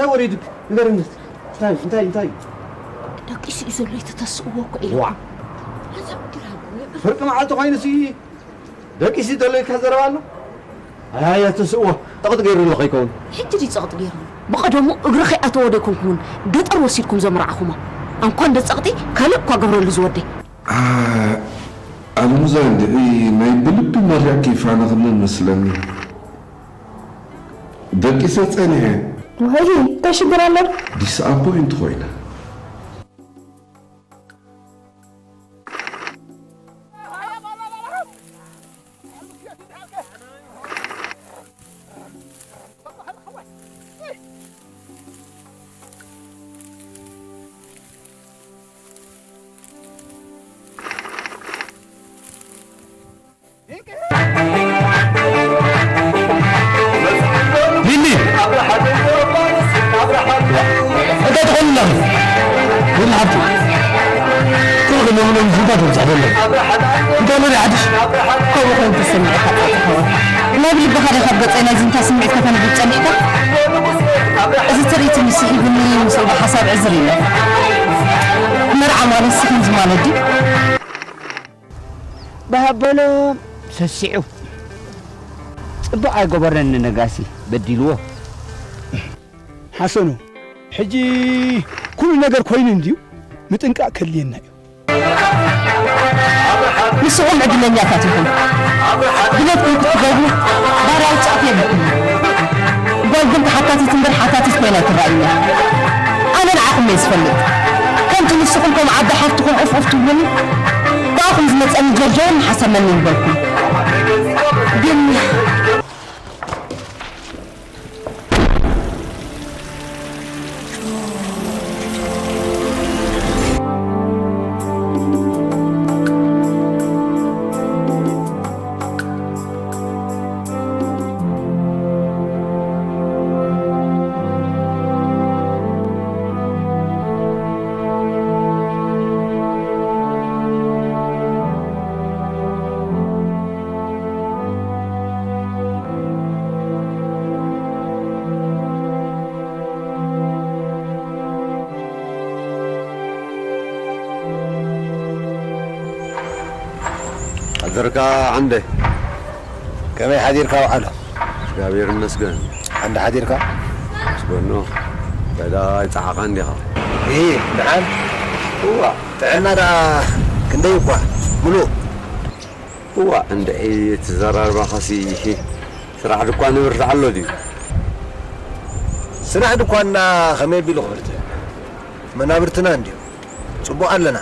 እንታይ ወሪዱ? ንገርኒ እስቲ። እንታይ፣ እንታይ፣ እንታይ? ደቂሱ እዩ ዘሎ፣ ኣይተተስእዎ እኮ ኢለ። ዋ። ሓሳብ ግራቡ። ፍርቂ መዓልቲ ኮይኑሲ ደቂሱ ዘሎ ኢልካ ዘረባ ኣሎ? ኣይ፣ ኣይተስእዎ። ጸቕጢ ገይሩ ኣሎ ከይከውን። ሕጂ ድዩ ጸቕጢ ገይሩ? ብቐደሙ እግሪ ከይኣተዎ ዶ ኣይኮንኩምን ገጠር ወሲድኩም ዘምርዓኹሞ? ኣንኳ እንደ ጸቕጢ ካልእ እኳ ገብረሉ ዝወደይ። ኣ-፣ ኣልሙዛ እንድዒ ናይ ብልቢ መሪቕኪ ይፋነኽኒ መስለኒ። ደቂሰ ጸኒሐ። ወይ፣ እንታይ ሽግር ኣሎ? ዲስኣፖይንት ኮይነ። ሊሊ! እንታይ ትኾኒ ኣለኺ? ሊሊ ሓብቲ፣ ክልተ ሎሚ ሎሚ ዝንታ ትብዛሕ ዘለኺ። እንታይ ሎሚ ሓድሽ? ከምኡ ኮይኑ ተሰሚዑካ ጸጸ ሓወይ። ናብ ልብኻ ዲኻ ኣብ ገጸይ ናይ ዝንታ ስምዒት ከተንብብ ጸኒሕካ? እዚ ትርኢት ንስሒቡኒ ምስ ወዲ ሓሳብ ዕዝር ኢለ። መርዓ ማለት ስኽን ዝማለት ድዩ? በሃበሎም ሰሲዑ። ጽቡቕ ኣይገበረን ንነጋሲ በዲልዎ። ሓሰኑ፣ ሕጂ ኩሉ ነገር ኮይኑ እንድዩ፣ ምጥንቃቕ ከድልየና እዩ። ንስኹም ዕድለኛታት ኢኹም። ድሌትኩም ክትገብሩ ባርያ ውጻእቲ የብልኩም። ጓል ግን ተሓታቲት እምበር ሓታቲት ኮይና ኣይትረኣይን እያ። ኣነ ንዓኹም እየ ዝፈልጥ። ከምቲ ንስኹም ከም ዓዲ ሓፍትኹም ዑፍ ዑፍ ትብሉኒ፣ ብኣኹም ዝመጸኒ ጀርጀርን ሓሰመንን ይበልኩም። ግን ሓደርካ ዓንደ። ከመይ ሓዲርካ ውዓሎ? እግዚኣብሔር ይመስገን። ዓንደ ሓዲርካ? ምስገኖ። በዳ ይጸሓኻ እንዲኻ? እሂ፣ ደሓን። እዋ፣ ጥዕና ደኣ ክንደይ እኳ? ምሉእ? እዋ፣ እንድዒ እቲ ዘራርባኻሲ ስራሕ ድኳን ይብርታዕ ኣሎ ድዩ? ስራሕ ድኳንና ከመይ ኣቢሉ ክብርትዕ? መናብርትና እንድዩ። ጽቡቕ ኣለና።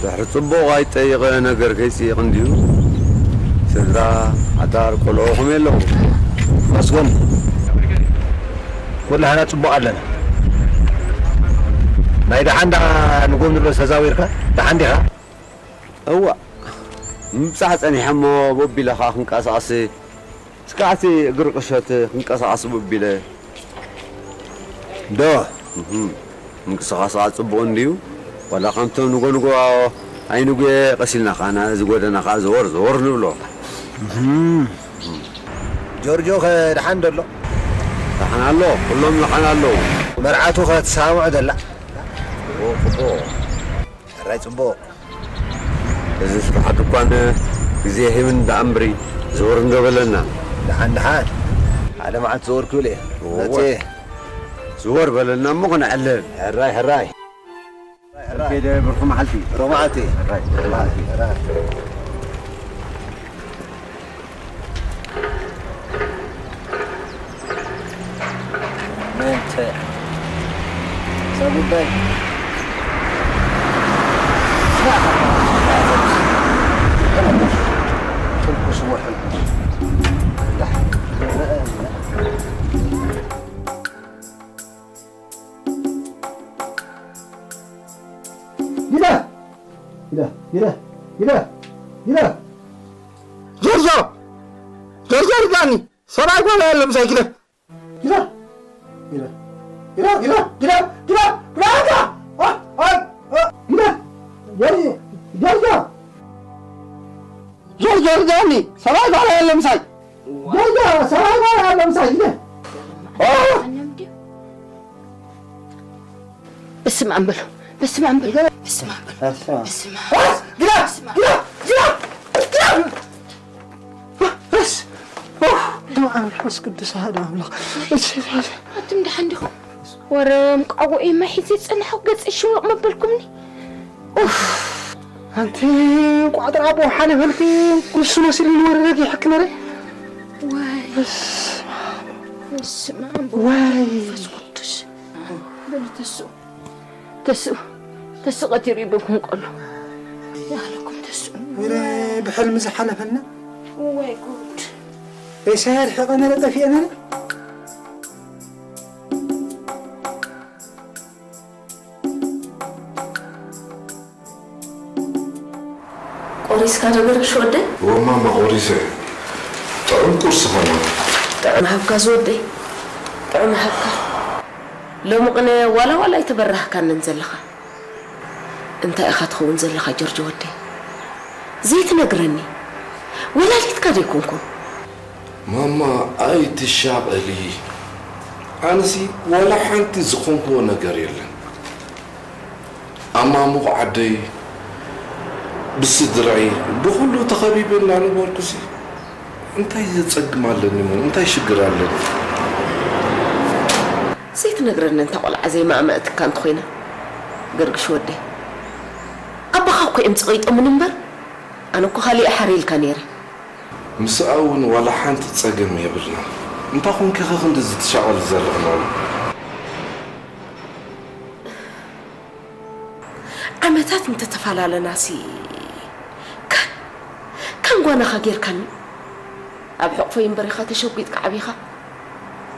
ድሕሪ ጽቡቕ ኣይጠይቐ ነገር ከይጽይቕ እንድዩ። ስድራ፣ ሓዳር፣ ቆልዑ ከመይ ኣለዉ? መስገን። ኩላህና ጽቡቕ ኣለና። ናይ ደሓን ደኣ ንጎኒ ዶ ተዛዊርካ? ደሓን ዲኻ? እዋእ፣ ምብጻሕ ጸኒሐ እሞ፣ ቦቢለ ኸኣ ክንቀሳቐስ፣ እስካዕሲ እግሪ ቁሸት ክንቀሳቐስ ቦቢለ። ዶ? እህም፣ ምንቅስቓስ ኸኣ ጽቡቕ እንድዩ። ዋላ ከምቶም ንጎ ንጎ ኣይንጉየ፣ ቀስ ኢልና ኸኣ ነዚ ጎደና ኸኣ ዘወር ዘወር ንብሎ። እህም። ጆርጆ ኸ ደሓን ዶ ኣሎ? ደሓን ኣሎ፣ ኩሎም ደሓን ኣለዉ። መርዓቱ ኸ ትሰማምዖ ደላ? ጽቡቕ፣ ጽቡቕ። ሕራይ ጽቡቕ። እዚ ስራሕ ድኳን ግዜ ሂብን ደኣ እምብሪ፣ ዘወር እንዶ በለና። ደሓን፣ ደሓን። ሓደ መዓልቲ ዘወር ክብል እየ። እወ። መጽየ። ዘወር በለና እሞ ክነዕልል። ሕራይ፣ ሕራይ። ሕራይ። ከይደ ብርኹ መዓልቲ። ብሩኽ መዓልቲ። ሕራይ፣ ብሩኽ መዓልቲ። ሕራይ። ምንተ? እዛ ጉዳይ ሕልኩስ እሞ ሕልኩስ። ግዳ! ግዳ! ግዳ! ግዳ! ግዳ! ጆርጆ! ጆርጆ ርዳኒ! ሰብኣይ ጓል ኣለ ምሳይ ግዳ! ግዳ! ግዳ! ግዳ! ግዳ! ግዳ! ግዳ! ግዳ! አ! አ! አ! ግዳ! ጆርጆ! ጆርጆ! ጆርጆ ርዳኒ! ሰብኣይ ጓል ኣለ ምሳይ! ጆርጆ! ሰብኣይ ጓል ኣለ! ኣምሳይ ኢለ። ኦ! ኣኛም ድዩ? በስመ ኣብ በሉ። በስመ ኣብ በሉ። በስመ ኣብ በሉ። በስመ ኣብ። በስመ ኣብ። አ! ግዳ! ግዳ! ግዳ! ግዳ! በስ! ኦ! በስመ ኣብ መንፈስ ቅዱስ ኣሐደ ኣምላኽ። እሺ፣ እሺ። ኣቱም ደሓን ዲኹም? ወረ እንቋቑ እየ ማሒዘ ዝጸናሕኩ ገጸይ ሽምሉቕ መበልኩምኒ። ኡፍ! ኣንቲ እንቋቑ ጥራቦ ሓለፈልኪ፣ ንሱ መሲሉ ንወረደኪ ይሕክነረ። ዋይ! በስመ ኣብ። በስመ ኣብ ዋይ! ወወልድ ወመንፈስ ቅዱስ። በሉ ተስኡ። ተስኡ። ተስኡ ቀቲሩ ይብልኩም ከሎ። ያለኩም ተስኡ። ወረ ብሕልሚ ዝሓለፈልና። ዋይ ጉድ። ሬሳይ ኣርሒቐ ነረ ጠፊኤ ነረ። ቆሪስካ ዶ ገርግሽ ወደይ? እወ ማማ ቆሪሰ። ጥዑም ቁርሲ ኸማ። ጥዑም ሃብካ ዝወደይ። ጥዑም ሃብካ። ሎሚ ቅነ ዋላ ዋላ ኣይተበራህካንን ዘለኻ። እንታይ ኢኻ ትኸውን ዘለኻ ጆርጆ ወደይ? ዘይትነግረኒ? ወላዲትካ ዶ ኣይኮንኩን? ማማ ኣይትሻቐሊ። ኣነሲ ዋላ ሓንቲ ዝኾንክዎ ነገር የለን። ኣብ ማሙቕ ዓደይ ብስድራይ ብኹሉ ተኸቢበ እናነበርኩሲ እንታይ ዘጸግም ኣለኒ እሞ እንታይ ሽግር ኣለኒ? ዘይትነግረኒ እንታ ቆልዓ ዘይማእመእትካ እንተኾይና ገርግሽ ወደይ። ኣባኻ እኮ እዮም ጸቒጦምን እምበር ኣነ እኮ ካሊእ ሓሪልካ ነይረ። ምስኣ እውን ዋላ ሓንቲ ጸገም የብልናን። እንታይ ኾንኪ ኸ ክንድዚ ትሻቐሊ ዘለኺ ማማ? ዓመታት እንተተፈላለናሲ ከ-፣ ከም ጓናኻ ጌርካኒ። ኣብ ሕቑፈይ እምበር ኢኻ ተሸጒጥካ ዓቢኻ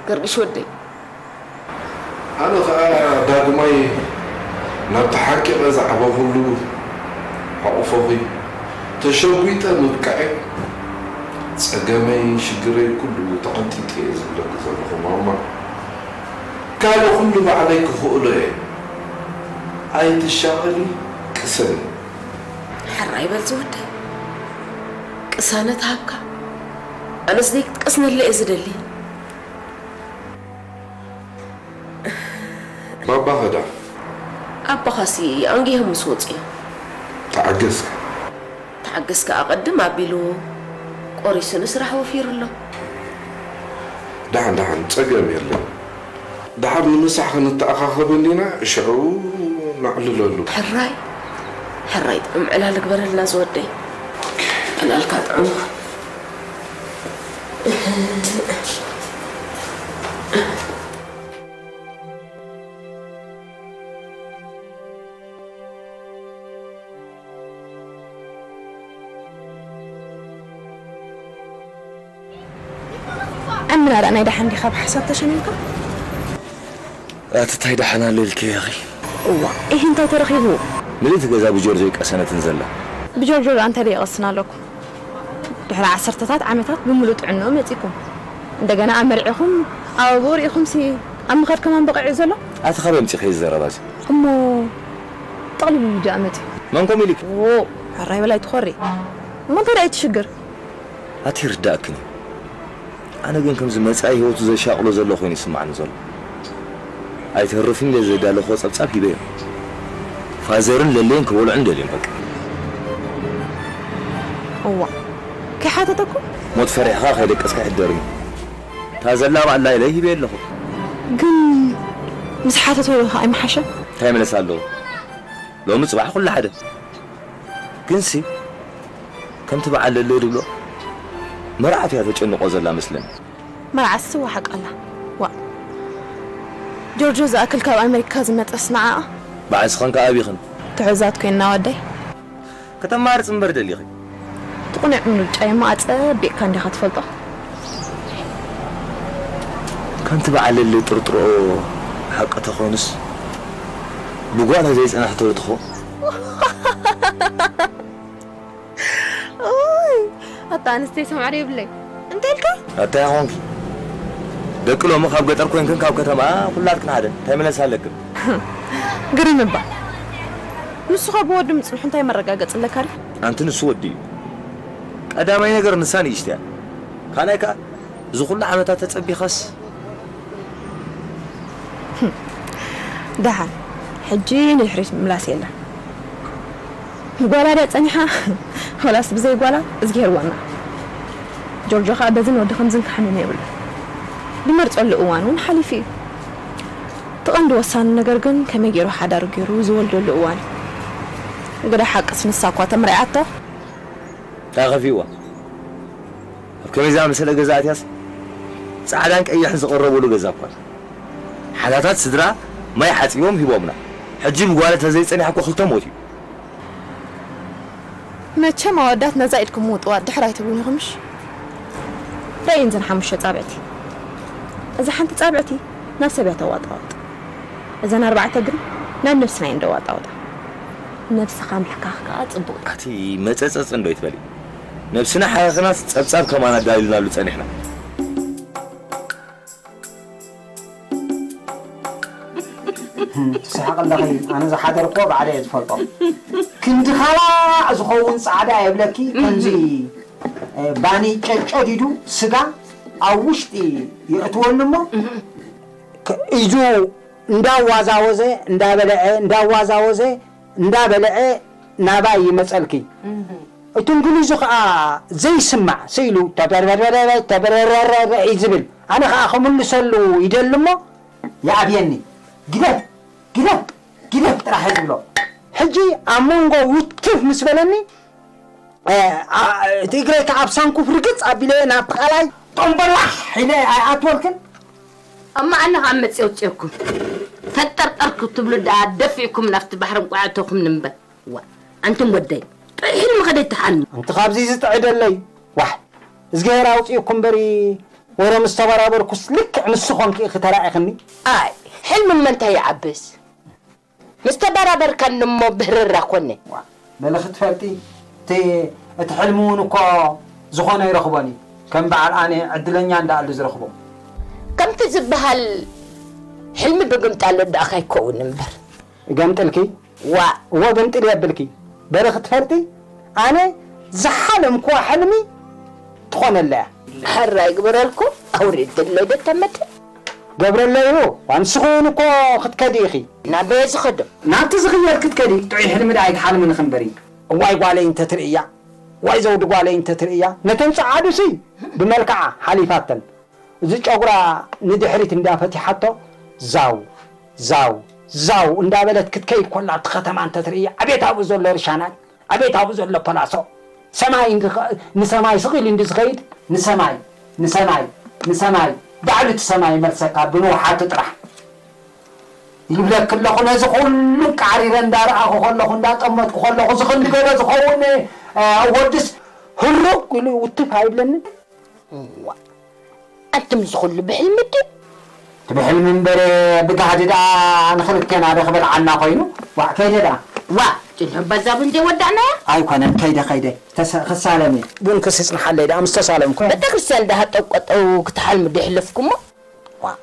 ገርግሽ ወደይ። ኣነ ኸኣ ዳግማይ ናብቲ ሓቂቐ ዝዓበኹሉ ሕቑፎኺ ተሸጒጠ ምብቃዐይ ጸገመይ ሽግረይ ኩሉ ተቐንጢጠ እየ ዝብለኪ ዘለኹ ማማ። ካልእ ኩሉ ባዕለይ ክኽእሎ እየ። ኣይትሻቐሊ፣ ቅሰኒ። ሕራይ በል ዝወደይ፣ ቅሳነት ሃብካ። ኣነስ ዘይክትቀስነለ እየ ዝደሊ። ባባ ኸዳ? ኣባኻሲ ኣንጊሆም ምስ ወፁ እዮም። ተዓገስ። ተዓገስ ከኣ ቅድም ኣቢሉ ቆሪሱ ንስራሕ ወፊሩ ኣሎ። ደሓን ደሓን፣ ጸገም የለን። ደሓር ንምሳሕ ክንተኣኻኸብ እንዲና፣ ሽዑ ነዕልለሉ። ሕራይ፣ ሕራይ ጥዑም ዕላል ግበረልና ዝወደይ። ዕላልካ ጥዑም። ኣምና ደኣ ናይ ደሓን ዲኻ ብሓሳብ ተሸሚምካ? ኣቲ ታይ ደሓን ኣሎ ኢልኪ ኢኺ? እዋ፣ ኢሂ እንታይ ተረኺቡ? ምልእቲ ገዛ ብጆርጆ ይቀሰነትን ዘላ። ብጆርጆ ደኣ እንታይ ደይቀስን ኣለኩ? ድሕሪ ዓሰርተታት ዓመታት ብምሉእ ጥዕንኡ መጺኩም። እንደገና ኣመርዒኹም፣ ኣብ ኣብኡ ርኢኹምሲ ኣብ ምኻድ ከማን በቒዑ ዘሎ? ኣቲ ካበይ ኣምጺእኺ እዚ ዘረባ እዚ? እሞ ጠቕሊሉ እዩ ደኣ መጺኡ። መን ከምኡ ኢሉኪ? ዎ፣ ሕራይ በላይ ትኾሪ። እሞ እንታይ ደኣ እዩ እቲ ሽግር? ኣቲ ይርዳእክን እዩ። ኣነ ግን ከምዚ መጻኢ ህይወቱ ዘሻቕሎ ዘሎ ኮይኑ ይስምዓኒ ዘሎ። ኣይተርፍን ኢለ ዘዳለኹዎ ጸብጻብ ሂበዮ። ፋዘርን ለለይን ክበልዑን ደልዮም በቃ። እዋ፣ ከይሓተተኩም? ሞት ፈሪሕኻ ከይደቀስካ ኣይሕደርን እዩ። እታ ዘላ ባዕላ ኢለ ሂበዮ ኣለኹ። ግን ምስ ሓተቶ ዶ ከኣ ኣይምሓሸን? እንታይ መለሳ ኣለዎ? ሎሚ ጽባሕ ኩሉ ሓደ። ግንሲ ከምቲ በዓል ለለይ ድብሎ መርዓት እያ ተጨንቆ ዘላ መስለኒ። መርዓትሲ ዋሓቅ ኣላ። ዋእ፣ ጆርጆ ዝኣክል ካብ ኣሜሪካ ዝመጸስ ንዓኣ። በዓል ስኸን ከኣ ኣቢኽን። ትሑዛት ኮይንና ወደይ። ከተማርጽ እምበር ደሊኺ። እቲ ቁኑዕ ምርጫ እሞ ኣጸቢቕካ እንዲኻ ትፈልጦ። ከምቲ በዓል ለለይ ጥርጥርኦ ሓቂ ተኾይኑስ ብጓና ዘይጸናሕቶ ትኾ። ኦይ፣ ኣታ ኣንስተይ ሰምዓሪ የብለይ። እንታይ ኢልካ? ኣታ ይኾንኪ። ደቂ ሎሚ ካብ ገጠር ኮይንክን ካብ ከተማ ኩላትክን ሓደ። እንታይ መለሳ ኣለክን? ግርም እባ። ንሱ ካብ ወዲ ምጽንሑ እንታይ መረጋገጽ ኣለካ ድዩ? ኣንቲ ንሱ ወዲ እዩ። ቀዳማይ ነገር ንሳ ንእሽቲ እያ። ካልኣይ ከኣ እዚ ኩሉ ዓመታት ተጸቢኸስ? ደሓን ሕጂ ንድሕሪት ምምላስ የለን። ጓላ ድያ ጸኒሓ ወላስ ብዘይ ጓላ እዝግሄር ዋና። ጆርጆ ኸኣ በዝን ወዲ ከምዝን ክሓምም የብሉ። ዝመርጸሉ እዋን እውን ሓሊፉ እዩ። እቲ ቀንዲ ወሳኒ ነገር ግን ከመይ ገይሩ ሓዳር ገይሩ ዝወልደሉ እዋን እዩ። ግደ ሓቅስ ንሳ እኳ ተምሪዓቶ። እንታይ ከፊእዋ? ኣብ ከመይ ዝኣመሰለ ገዛ ኣትያስ ጻዕዳን ቀይሕን ዝቐረቡሉ ገዛ እኳ ሓታታት ስድራ ማይ ሓጺቦም ሂቦምና። ሕጂ ብጓለ ተዘይጸኒሐ እኮ ክልተ ሞት እዩ። መቸም ኣወዳት ነዛ ኢድኩም ምውጥዋጥ ድሕር ኣይትብሉን ኢኹምሽ? ረእየን ዘን ሓሙሽተ ጻብዕቲ። እዛ ሓንቲ ጻብዕቲ ናብ ሰብ እያ ተዋጣዋጥ። እዘን ኣርባዕተ ግን ናብ ነብስና እየን ደዋጣውጣ። ነብስኻ ምሕካኽ ከኣ ጽቡቕ እዩ። ኣቲ መጸጸጽ እንዶ ይትበሊ። ነብስና ሓኺኽናስ ጸብጻብ ከማን ኣዳሊልናሉ ጸኒሕና። ትስሕቕ ኣለኺ። ኣነ ዝሓደርክዎ ባዕለ እየ ዝፈልጦ። ክንዲ ካላእ ዝኸውን ጻዕዳ የብለኪ። ከምዚ ባኒ ጨጨዲዱ ስጋ ኣብ ውሽጢ የእትወሉ እሞ ኢዱ እንዳዋዛወዘ እንዳበለዐ እንዳዋዛወዘ እንዳበለዐ ናባይ ይመጸልኪ። እቲ እንግሊዙ ከዓ ዘይስማዕ ስኢሉ ተበረበረበ ተበረረረበ እዩ ዝብል። ኣነ ከዓ ክምልሰሉ ይደሊ እሞ ይኣብየኒ። ግደፍ ግደፍ ግደፍ ጥራሕ እየ ዝብሎ። ሕጂ ኣብ መንጎ ውትፍ ምስ በለኒ እቲ እግረይ ከዓ ኣብ ሳንኩፍ ርግፅ ኣቢለ ናብቲ ቃላይ ጦምበላሕ ኢለ ኣይኣትወልክን። እሞ ኣነ ከዓ መፅየ ውፅየኩም ፈጠርጠር ክትብሉ ደኣ ደፊእኩም ናብቲ ባሕሪ እንቋዕ እተኹም ንንበር። ዋ ኣንቱም ወደይ ጥዑይ ሕልሚ ከደይ ትሓልሙ። ኣንቲ ካብዚ ዝጥዕደለይ ዋሕ እዝግሄር ኣውፅእኩ እምበሪ ወረ ምስ ተበራበርኩስ ልክዕ ንስኾንኪ ኢኺ ተራኢኽኒ። ኣይ ሕልሚ እመ እንታይ ይዓብስ ምስ ተበራበርካኒ እሞ ብህርራ ኮነ። በሊ ክትፈልጢ እቲ እቲ ሕልሚ እውን እኮ ዝኾነ ኣይረኽቦን እዩ ከም በዓል ኣነ ዕድለኛ እንዳኣሉ ዝረኽቦ። ከምቲ ዝበሃል ሕልሚ ብግምጣሎ ደኣኻ ኣይከውን እምበር። እገምጥልኪ ዋእ እወ ግምጥል የብልኪ በሪ ክትፈልጢ ኣነ ዝሓለምክዋ ሕልሚ ትኾነለያ። ሕራይ ግበረልኩም ኣውሪድለይ ዶ ተመተ። ገብረለይ እዎ ንስኺ እውን እኮ ክትከዲ ኢኺ። ናበየ ዝኸዶ? ናብቲ ዝኽየድ ክትከዲ ጥዑይ ሕልሚ ደኣ ኣይትሓልሚ ንኽንበሪ። እዋይ ጓለይ እንተትርእያ ዋይ ዘውዲ ጓለይ እንተትርእያ ነተን ጸዓዱሲ ብመልክዓ ሓሊፋተን። እዚ ጨጉራ ንድሕሪት እንዳ ፈቲሓቶ ዛው ዛው ዛው እንዳበለት ክትከይድ ኮላ ኣብቲ ከተማ እንተትርኢ ኣቤት ኣብኡ ዘሎ ርሻናይ ኣቤት ኣብኡ ዘሎ ፖላሶ ሰማይ ንሰማይ ስቕ ኢሉ እንዲ ዝኸይድ ንሰማይ ንሰማይ ንሰማይ ባዕሉ እቲ ሰማይ ይመልሰካ ብንውሓቱ ጥራሕ ይብለኪ ኣለኹ ነዚ ኩሉ ቃዕሪረ እንዳረኣኹ ከለኹ እንዳጠመትኩ ከለኹ እዚ ክንዲ ገለ ዝኸውን ወድስ ህሩቕ ኢሉ ውትፍ ኣይብለንን። ኣንቱም እዚ ኩሉ ብሕልሚ ድዩ? እቲ ብሕልሚ እምበር ብጋህዲ ደኣ ንኽልቴና ዶ ክበልዓና ኮይኑ? ዋእ ከይደ ደኣ። ዋእ እቲ ንሕባዛብ እንዘይወዳእናያ? ኣይኮነን ከይደ ከይደ ክሳለም እየ። ቡን ክስ ይጽንሓለይ ደኣ ምስ ተሳለምኩ። ቤተክርስትያን ደኣ ሃጠውቀጠው ክትሓልሙ ዶ የሕለፍኩሞ? ዋእ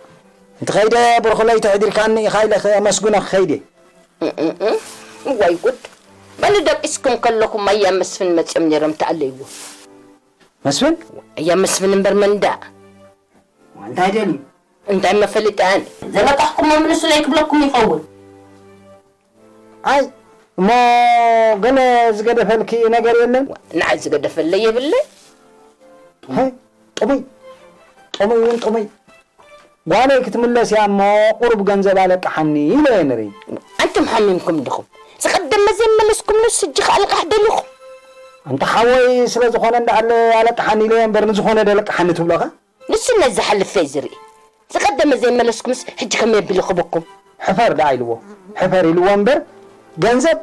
እንተ ኸይደ ብርኹ ለይቲ ኣሕዲርካኒ ኢኻ ኢለ ከመስግኖ ክኸይድ እየ። እም እም እም ዋይ ጉድ መን ደቂስኩም ከለኹም ኣያ መስፍን መጺኦም ነይሮም ተኣለይዎ። መስፍን? ኣያ መስፍን እምበር መን ደኣ? እንታይ ደልዩ? እንታይ መፈለጢ ኣነ? ዘለቃሕኩሞ ምልሱለይ ክብለኩም ይኸውን። ኣይ እሞ ገለ ዝገደፈልኪ ነገር የለን? ንዓይ ዝገደፈለይ የብለይ። ጥሙይ ጥሙይ እውን ጥሙይ ጓለይ ክትምለስ እያ እሞ ቁሩብ ገንዘብ ኣለቅሓኒ ኢለ እየ ንርኢ። ኣንቱም ሓሚምኩም ዲኹም? ዝቐደመ ዘይመለስኩምሉስ ሕጂ ከኣ ልቓሕ ደሊኹም? ኣንታ ሓወይ ስለ ዝኾነ እንዳ ኣለቅሓኒ ኢለ እየ እምበር ንዝኾነ ዶ ለቅሓኒ ትብሎኻ? ንሱ ነዚ ሓልፌ ዝርኢ ዝቐደመ ዘይመለስኩምስ ሕጂ ከመይ ኣቢሉ ክህበኩም? ሕፈር ደኣ ኢልዎ ሕፈር ኢልዎ እምበር ገንዘብ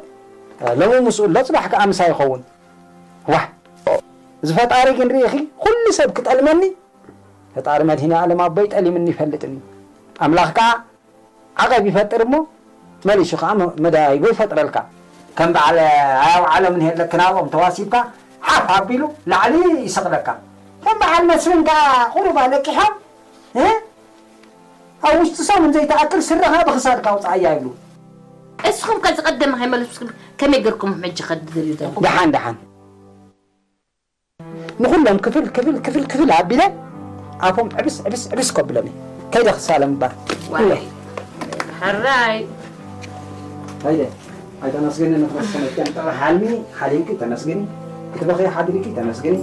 ሎሚ ምስኡ ኣሎ ጽባሕ ከኣ ምሳይ ይኸውን። ዋእ እዚ ፈጣሪ ግን ርኢኺ ኩሉ ሰብ ክጠልመኒ ፈጣሪ መድሂነ ኣለም ኣቦይ ጠሊምኒ ይፈልጥኒ ኣምላኽ ከኣ ዓቐብ ይፈጥር እሞ መሊሱ ከኣ መደያይቦ ይፈጥረልካ ከም በዓል ኣያው ዓለም ንሄለክ ናብኦም ተዋሲብካ ሓፍ ኣቢሉ ላዕሊ ይሰቕለካ ከም በዓል መስፍን ከኣ ቁሩብ ኣለቂሖም ኣብ ውሽጢ ሰሙን ዘይትኣክል ስረኻ ብኽሳድካ ኣውፅኣያ ይብሉ። እስኹም ከ ዝቐደመ ከይመለስኩም ከመይ ገርኩም ሕጂ ከ ትደልዩ ዘለኹም? ደሓን ደሓን ንኹሎም ክፍል ክፍል ክፍል ክፍል ኣቢለ ኣፎም ዕብስ ዕብስ ዕብስ ከብለኒ። ከይደ ክሳለም እባ። ዋይ። ሕራይ። ከይደ። ኣይተመስገኒ ንኽረሰነ ከም ጠበ ሓልሚ ሓሊምኪ ተመስገኒ። ክትበኺ ሓዲርኪ ተመስገኒ።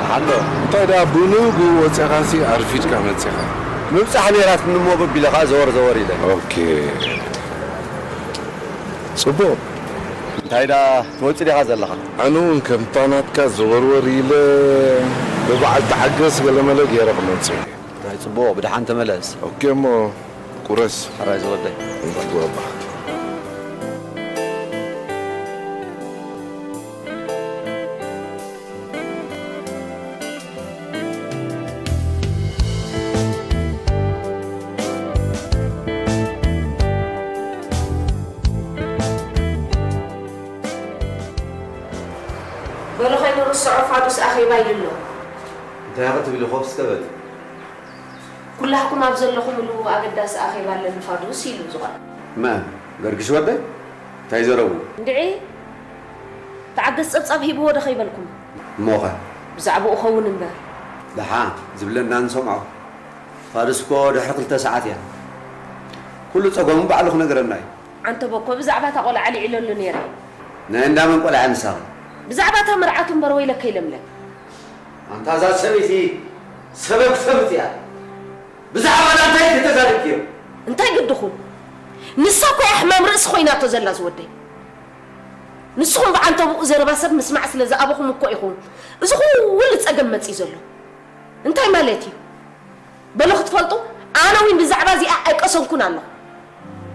ሓሎ እንታይ ደኣ ብንጉ ወፂኻሲ ኣርፊድካ መፂኻ። ምብፃሕ ነይራትኒ እሞ በቢለ ከዓ ዘወር ዘወር ኢለ። ኦኬ ፅቡቕ። እንታይ ደኣ ትወፅእ ዲኻ ዘለኻ? ኣነ እውን ከምታ ናትካ ዘወርወር ኢለ ብበዓል ተዓገስ ገለመለ ገይረ ክመፅእ እየ። ናይ ጽቡቕ ብድሓን ተመለስ። ኦኬ እሞ ቁረስ። ሕራይ ዝወደይ። እንኳን ባባ። በሉ ከይንርስዖ ፋዱስ ኣኼባ ኢሉ ኣሎ። እንታይ ክትብሊ ኮፍ እስከ በሊ። ኩላህኩም ኣብ ዘለኹምሉ ኣገዳሲ ኣኼባ ኣለኒ ፋዱስ ኢሉ ዝቐረበ። መን? ገርግሽ ወደይ? እንታይ ዘረቡ? እንድዒ ተዓገስ ጸብጻብ ሂብዎ ዶ ከይበልኩም? እሞኸ? ብዛዕባኡ ኸውን እምበር። ደሓ ዝብለና ንሰምዖ። ፋዱስ እኮ ድሕሪ ክልተ ሰዓት እያ። ኩሉ ጸገሙ ባዕሉ ክነግረና እዩ። ዓንተቦ እኮ ብዛዕባ እታ ቆልዓ ኣልዒለሉ ነይረ። ናይ እንዳመን ቆልዓ ንሳኺ? ብዛዕባ እታ መርዓቱ እምበር ወይለከ ይለምለም። ኣንታ እዛ ሰበይቲ ሰበብ ሰብት እያ። ብዛዕባ እዛ እንታይ ተዛሪብክዮ? እንታይ ግድኹም? ንሳ እኮ እያ ሕማም ርእሲ ኮይናቶ ዘላ ዝወደይ። ንስኹም ብዓንተቦኡ ዘረባ ሰብ ምስማዕ ስለ ዝኣበኹም እኮ ኢኹም እዚ ኩሉ ጸገም መጺኡ ዘሎ። እንታይ ማለት እዩ? በሉ ክትፈልጡ ኣነ እውን ብዛዕባ እዚኣ ኣይቀሰንኩን ኣለኹ።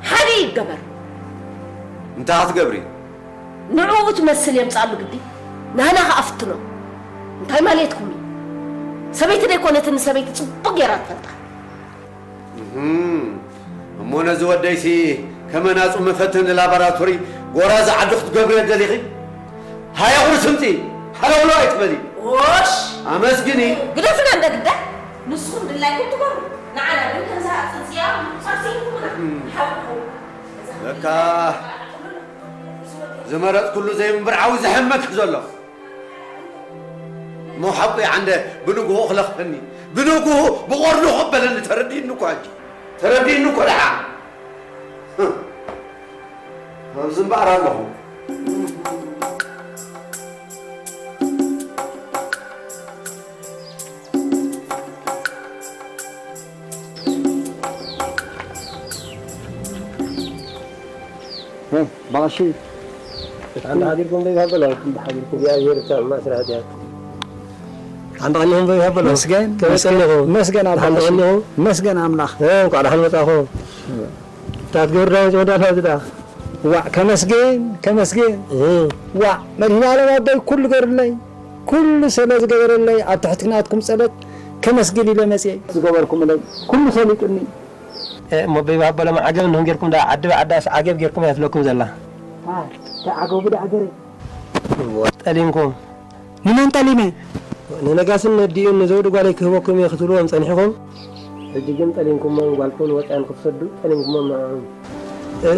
ሓደ ይገበር። እንታይ ክትገብሪ? ንዕኡ ትመስል የምፅኣሉ ግዲ ናህና ከዓ ፍትኖ። እንታይ ማለትኩም እዩ? ሰበይቲ ደይኮነትን ንሰበይቲ ፅቡቅ ገይራ ትፈልጣ። እሞ ነዚ ወደይሲ ከመናፁ መፈተኒ ላባራቶሪ ጎራዚ ዓዲ ክትገብርዮ ደሊኺ? ሃያ ቁርሲ ምፂ ሃለውለው ኣይትበሊ። ዎሽ ኣመስግኒ። ግደፍና እንደ ግዳ ንስኹም ድላይኩም ትገብሩ ንዓና ግን ከምዛ ኣፅንፅያ ምቁፃር ስኢንኩምና። ሓቁ ለካ ዝመረፅኩሉ ዘይምብርዓዊ ዘሐመክ ዘሎ እሞ ሓቁ ይዓንደ ብንግሆ ክለኽፈኒ ብንግሆ ብቆርኑ ከበለኒ ተረዲእኒ እኮ ኣጂ ተረዲእኒ እኮ ደሓ ኣብዚ እምበኣር ኣለኹ። ባሺ ኣንድ ሀዲርኩም ዘይባበላ ኣንድ ሀዲርኩም ያየር ታማ ስራት ያት ኣንድ ሀዲርኩም ዘይባበላ መስገን መስገን መስገን ኣባሺ መስገን ኣምላኽ እንኳዕ ደሓን መጣኹም። እታ ትገብር ዳዊት ወዳታ ዝዳ ዋዕ ከመስግን ከመስግን ዋዕ መድህናለም ኣቦይ ኩሉ ገርለይ ኩሉ ስለ ዝገበረለይ ኣብ ትሕቲ ናትኩም ጸሎት ከመስግን ኢለ መጽየ ዝገበርኩምለይ ኩሉ ሰሊጥኒ። እሞ በይ ባቦ ለማዓገብ እንዲኹም ጌርኩም ደኣ ዓዲ ብዓዳስ ዓገብ ጌርኩም እያ ትብለኩም ዘላ። እንታይ ዓገቡ ደኣ ገረ ጠሊምኩም ንመን ጠሊመ? ንነጋስን ነዲኡን ንዘውዲ ጓለይ ክህበኩም እየ ክትብልዎም ጸኒሕኹም፣ ሕጂ ግን ጠሊምኩሞም ጓልኩን ወጽያን ክትሰዱ ጠሊምኩሞም ንዕኦም።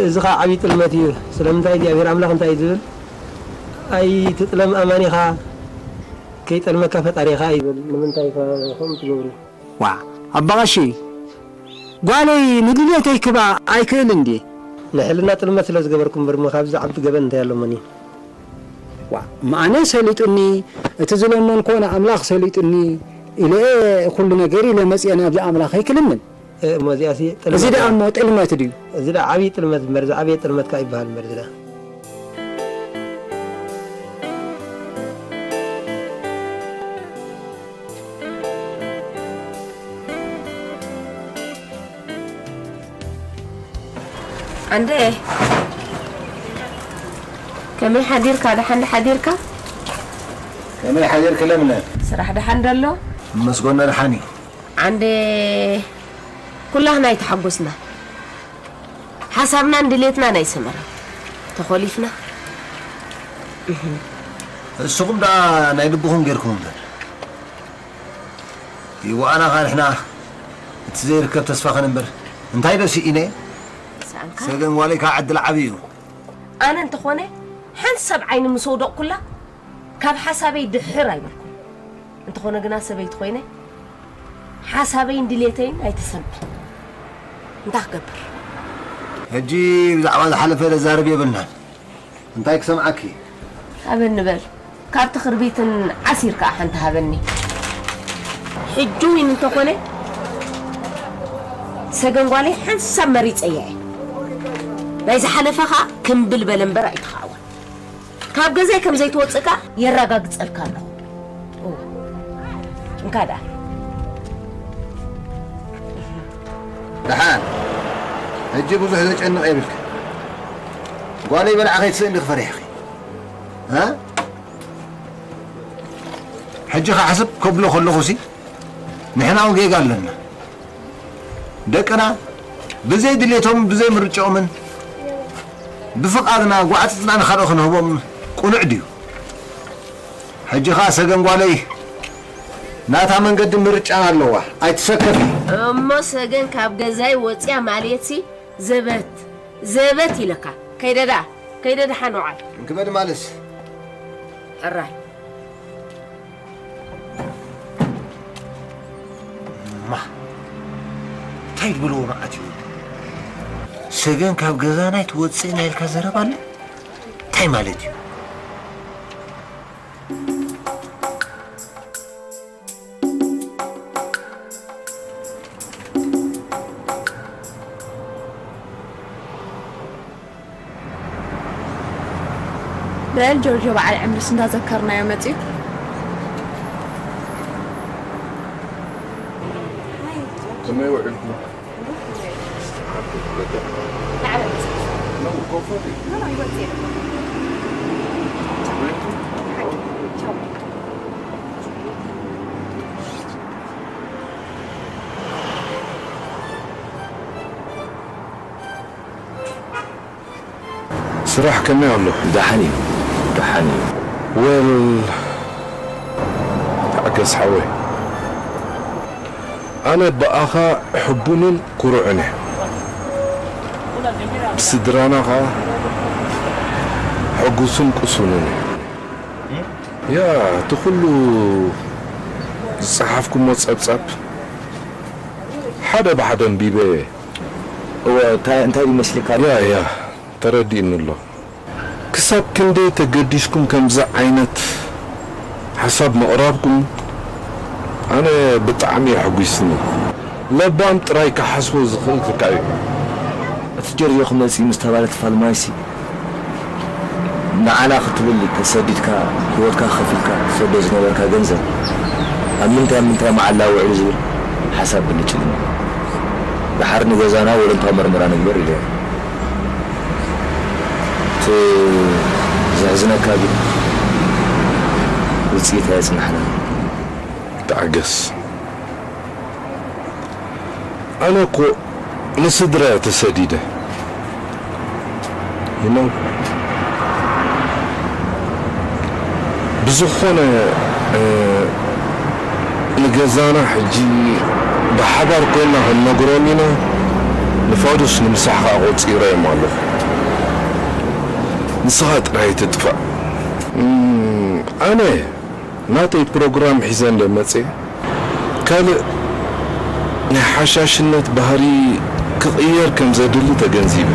እዚ ኸኣ ዓብዪ ጥልመት እዩ። ስለምንታይ እግዚኣብሔር ኣምላኽ እንታይ እዩ ዝብል? ኣይትጥለም ኣማኒኻ ከይጠልመካ ፈጣሪኻ ይብል። ንምንታይ ከ ከምኡ ትገብሩ? ዋእ ኣባ ቐሺ፣ ጓለይ ንድልየተይ ክባ ኣይክእልን ድየ? ንሕልና ጥልመት ስለ ዝገበርኩ እምበር እሞ ካብዚ ዓቢ ገበን እንታይ ኣሎ እሞኒ? ዋእ እመኣነ ሰሊጡኒ፣ እቲ ዝለመንክዎ ንኣምላኽ ሰሊጡኒ ኢለ እየ ኩሉ ነገር ኢለ መጺአ ናብዚ ኣምላኸይ ክልምን። እሞ እዚኣሲ እዚ ጥልመት ደኣ እያ። እሞ ጥልመት ድዩ? እዚ ደኣ ዓብዪ ጥልመት እምበር ዝዓበየ ጥልመት ከኣ ይበሃል እምበር እዚ ደኣ። ዓንደ ከመይ ሓዲርካ? ደሓን ሓዲርካ? ከመይ ሓዲርኪ ለምለ? ስራሕ ደሓን ዶ ኣሎ? እመስገኖ ደሓን እዩ። ዓንደ ኩላህና ኣይተሓጎስና። ሓሳብናን ድሌትናን ኣይሰመረን። ተኾሊፍና። እስኹም ደኣ ናይ ልብኹም ጌርኩም እምበር። ይዋኣና ኸኣ ንሕና እቲ ዘይርከብ ተስፋ ኸንበር። እንታይ ዶ ስኢነ? ሰኣንካ? ሰገን ጓለይ ከዓ ዕድል ዓብዪ እዩ። ኣነ እንተኾነ ሓንሳብ ዓይኒ ምስ ወደቕኩላ ካብ ሓሳበይ ድሕር ኣይበልኩን። እንተኾነ ግና ሰበይቲ ኮይነ ሓሳበይን ድሌተይን ኣይተሰምዐን። እንታይ ክገብር? ሕጂ ብዛዕባ ዝሓለፈ ዘዛርብ የብልናን። እንታይ ክሰምዓኪ? ሃበኒ በል። ካብቲ ክርቢትን ዓሲር ከዓ ሓንቲ ሃበኒ። ሕጂ እውን እንተኾነ ሰገን ጓለይ ሓንሳብ መሪፀያ እየ። ናይ ዝሓለፈ ከዓ ክምብል በለ እምበር ኣይተኻዕወን። ካብ ገዛይ ከም ዘይትወፅእ ከዓ የረጋግፀልካ ኣለኹ። እወ። እንካ ደኣ። ደሓን ሕጂ ብዙሕ ዘጨንቕ የብልካ። ጓለይ በልዓ ከይትስእን ዲኺ ፈሪሕኺ? እ? ሕጂ ኸዓ ሕስብ ከብሎ ከለኹሲ ንሕና እውን ጌጋ ኣለና። ደቅና ብዘይ ድሌቶምን ብዘይ ምርጫኦምን ብፍቓድና ጓዕጽጽና ንኻልኦ ክንህቦም ቅኑዕ ድዩ? ሕጂ ኸኣ ሰገን ጓለይ ናታ መንገዲ ምርጫን ኣለዋ። ኣይትሰከፊ። እሞ ሰገን ካብ ገዛይ ወፅያ ማለትሲ ዘበት ዘበት ኢለካ። ከይደ ደኣ፣ ከይደ ደሓን ውዓል። እንክበድ ማለስ ሕራይ። ማ እንታይ ትብልዎ መዓት እዩ? ሰገን ካብ ገዛና ኣይትወፅእን ኢልካ ዘረባ ኣሎ? እንታይ ማለት እዩ? በል ጆርጆ በዓል ዕምርስ እንዳዘከርናዮ መጺኡ። ከመይ ውዒልኩም? ስራሕ ከመይ ኣሎ? ደሓን እዩ፣ ደሓን እዩ። ወል ተዓገስ ሓወይ፣ ኣነ ብኣኻ ሕቡንን ኩሩዕን እየ። ብስድራና ኸኣ ሕጉስን ቅሱንን እየ። ያ፣ እቲ ኹሉ ዝጸሓፍኩሞ ጸብጻብ ሓደ ብሓደ ኣንቢበ እየ። እወ፣ እንታይ፣ እንታይ ይመስለካ? ያ፣ ያ፣ ተረዲእኒ ኣሎ። ክሳብ ክንደይ ተገዲስኩም ከምዚ ዓይነት ሓሳብ ምቕራብኩም ኣነ ብጣዕሚ ኣሕጒስኒ። ለባም ጥራይ ክሓስቦ ዝኽእል ትካእ እዩ። እቲ ጆርጆ ክመጽእ ምስ ተባለ ትፋል ማይሲ ንዓና ክትብል ተሰዲድካ ህይወትካ ከፊልካ ትሰዶ ዝነበርካ ገንዘብ ኣብ ምንታይ ኣብ ምንታይ መዓላ ውዒሉ ዝብል ሓሳብ ብልጭ ኢሉኒ። ደሓር ንገዛና ወለንታዊ መርመራ ንግበር ኢለ እየ። እቲ ዘሕዝነካ ግን ውፅኢት ኣየፅናሕናን። ተዓገስ። ኣነ እኮ ንስድራ እየ ተሰዲደ። You know? ብዝኾነ፣ እ፣ ንገዛና ሕጂ ብሓባር ኮይና ክንነግሮም ኢና። ንፋዱስ ንምሳሕ ከኣ ቆጺረዮም ኣለኹ። ንስኻ ጥራይ ትጥፋእ። እም፣ ኣነ ናተይ ፕሮግራም ሒዘ እንደ መጽየ፣ ካልእ ናይ ሓሻሽነት ባህሪ ክቕየር ከም ዘድሊ ተገንዚበ።